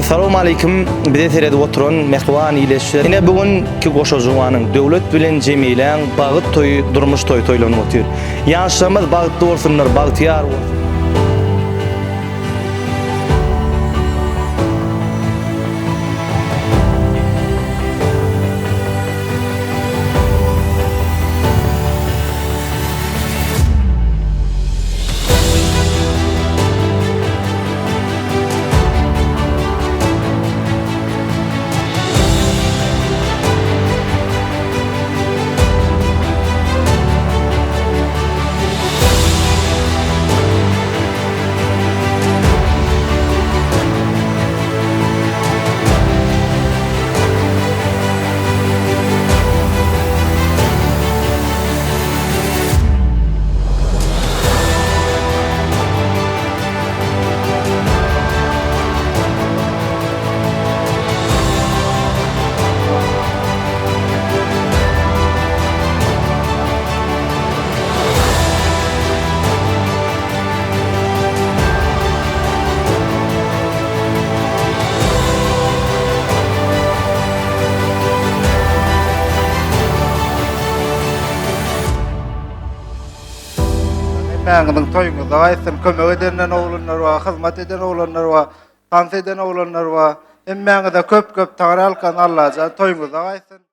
Salowmaleýkim bize seredip oturan mähriban ildeşler. Ine bu gün ki goşa juwanyň Döwlet bilen Jemiläň bagyt toýy, durmuş toýy toýlanyp otyr. Ýaşlarymyz bagtly bolsunlar, bagtyýar bolsun. Hemmäňiziň toýuňyzda gaýtsyn, kömek edenden oglanlar bar, hyzmat eden oglanlar bar, tans eden oglanlar bar. Hemmäňize köp-köp taňryýalkasyn Allajan toýuňyzda gaýtsyn.